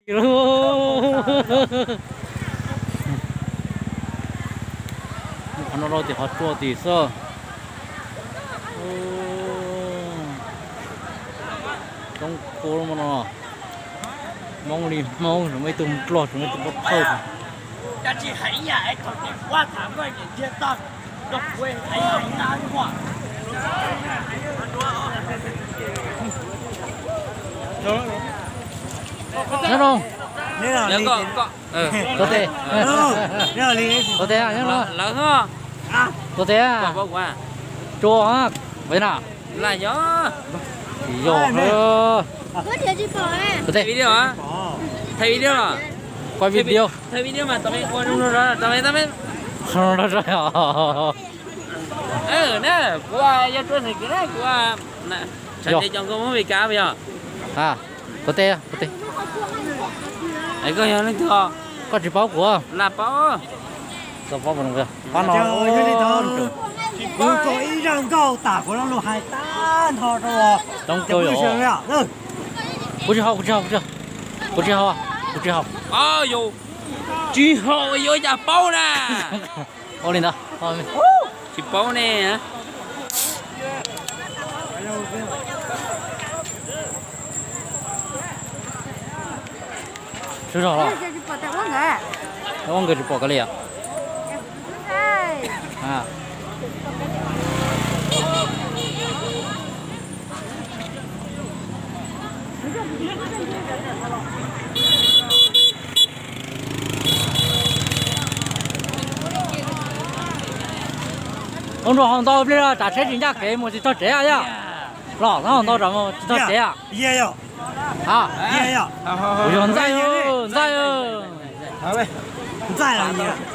Qhov no rau tim qhov tsua tim xwb. Coob kub no. Hmoob li Hmoob, tseem muaj ib tug Nplog, tseem muaj ib tug Nplog thawj. Nyob zoo. Tuav tes. Tuav tes, nyob zoo. Tuav tes. Tsua na. Yog. Tuav tes. Quaj video. Kuv yog Tuav tes, tuav tes. Koj yog leej twg? Koj tsis paub kuv? Kuv kom ib zaj nkauj tas kuv lo lus hais tag nrho rau. Kuv tsis haus, kuv tsis haus, kuv tsis haus, kuv tsis haus, kuv tsis haus. Tsis haus yuav cas paub na. Ua li ntawd. Tsis paub ne. Sib zog los. Ua nkawd tsis pom kawg li os. Ua nrog haus ntau pliag, tsav tsheb tsis ncaj kev mus tsis txog tsev yom. Los haus ntau tsav mus tsis txog tsev. Kuv yog Ntxaij, Ntxaij,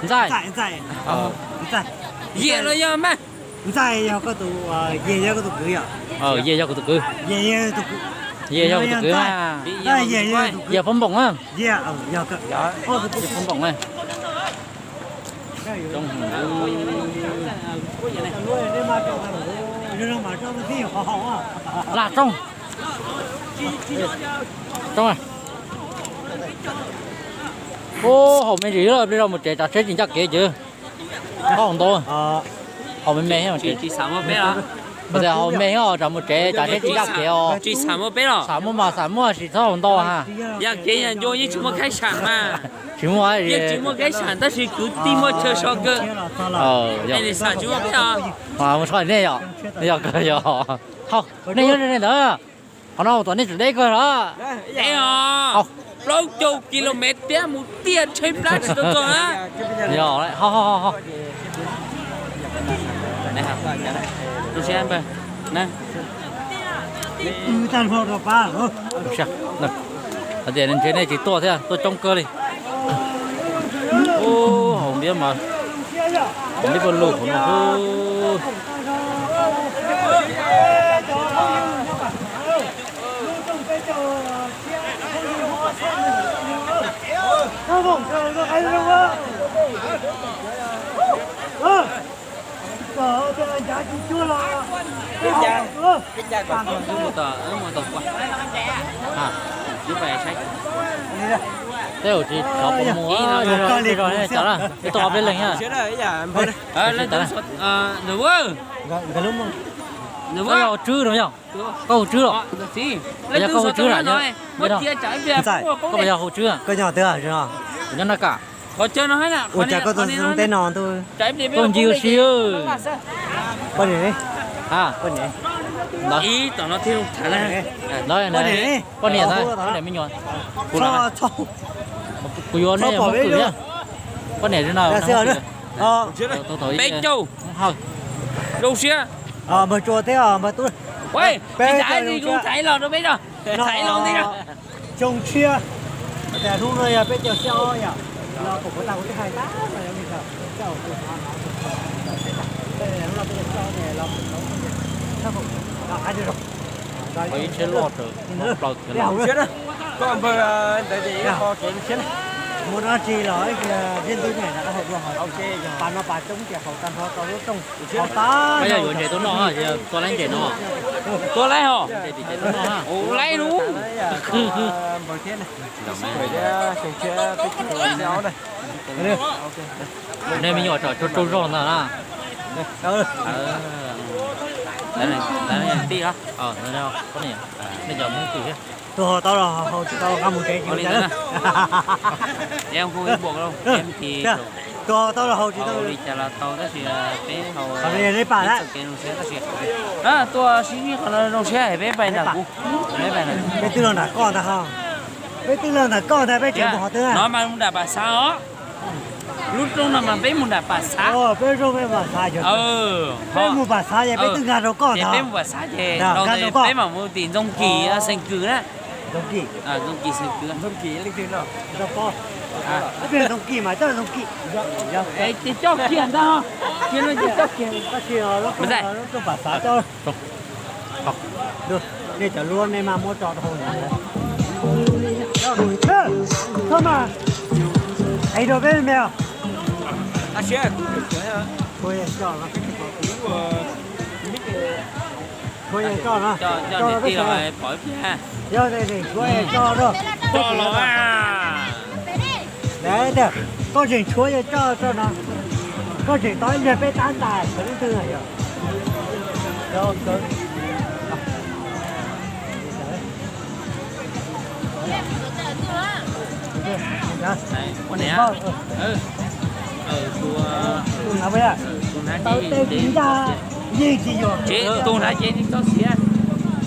Ntxaij, Ntxaij, Ntxaij. Yias los yog mas. Ntxaij yog koj tus, Yias yog koj tus kwv yom? Yias yog kuv tus kwv. Yias yog kuv tus kwv. Yias Phob Npoom na. Yias Phob Npoom na. Lag Tsooj. Tsooj. Ub, haus me ntsis lawm, peb rau mus tsev, tsav tsheb tsis ncaj kev ces. Haus ntau. Haus me me, haus me, rau mus tsev, tsav tsheb tsis ncaj kev os. Xam muaj mas xam muaj, tsis txhob haus ntau ha. Tsis muaj, tsis muaj kev xam, tab sis kwv tij muaj chaw so kawg. Mus so nej yom, yog kawg yog. Haus, nej nyob nej ntawd. Qhov no haus tom nej tseem deb kawg los. Plaub caug kilomev tiab mus tiaj tsheb plab tsis tau txog na. Yog, ho ho ho. Hais tias ntshe nej tsis tuaj thiab, tuaj coob kawg li. Ub, haus npiab mas, haus npiab pawg lug hauv no xwb. Tej zaum tsis txhob mus, tsis txhob, peb leeg, koj yog hauv tswb no yog? Koj hauv tswb los? Koj puas yog hauv tswb? Koj nyob twg no? Kuv nyob Naj Kam. Ua cas koj tuaj zoo teb no ntuj? Koj ncig ua si. Poj niam, poj niam, poj niam me nyuam. Kuv yuav nej mus kwm thiab. Poj niam no, peb caug. Zoo siab. Npawg Tsua thiab npawg Tub. Peb caug zoo siab. Xyoo tshiab, tias hnub no yog peb caug xya ob yom, los kuv kuv tau kuv twb hais tag los yog li ntawd. Ib tsheb loj raws plaws khiav los. Koj npawg ntawd ces ib qho khiav khiav na. Muaj dab tsi los ib pliag ntsib ntub ne, rov qab hais dua hos. Pas no pas coob ces haus tag nrho rau lub rooj. Haus tag. Koj yog yuav ntses tuaj noj, tua laib ntses no. Tua laib hos. Tua laib lub. Nej me nyuam tsom tsaug zog ntag na. Tij, nej cov Hmoob twg thiab? Tus haus tau los haus, tsis tau los mus tsev. Tus haus tau los haus tsis tau li cas los tau tab sis peb haus, peb pam lawm. Tua sib nyiab qhov no zoo siab, peb pais nram kuv. Peb twb los nram koj ntag ho. Peb twb los nram koj ntag, peb tseem mus qhov twg? No mas mus nram Pam Xav os. Lub rooj no mas peb mus nram Pam Xav. Peb rooj peb Pam Xav, peb mus Pam Xav ces peb twb nkag rau koj ntag. Peb mus Pam Xav ces nkag rau koj, peb mam mus tim Ntxoov Kis Xeem Kws na. Ntxoov Kis, Ntxoov Kis Xeem Kws. Ntxoov Kis mas coj Ntxoov Kis. Ces coj kiag ntag, kiag no ces coj kiag. Nej cov luab nej mas muab tso rau hauv no. Koj mas, es rau peb me os. Tshuav yeej coj no, coj rau peb sawv daws. Yog tias tshuav yeej coj rau, coj los. Tias koj tseem tshuav yeej coj rau no, koj tseem tau ib pliag peb tab ntais sawv lub twg yog. Tus hnav ces tsis txhob xiav,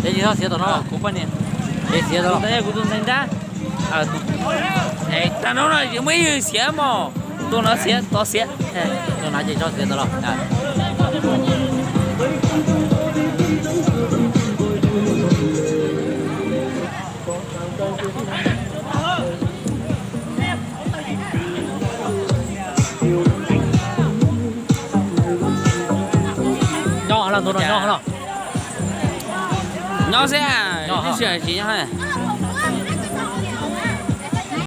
ces tsis txhob xiav tom no, kuv poj niam, ces xiav tom no, kuv tus ntxhais nrab. Tag no no muaj ib yam xiav mog, tus no xiav, tod xiav, tus hnav ces txhob xiav tom no. Nyob los, nyob los. Nyob xwb, tsis nyob.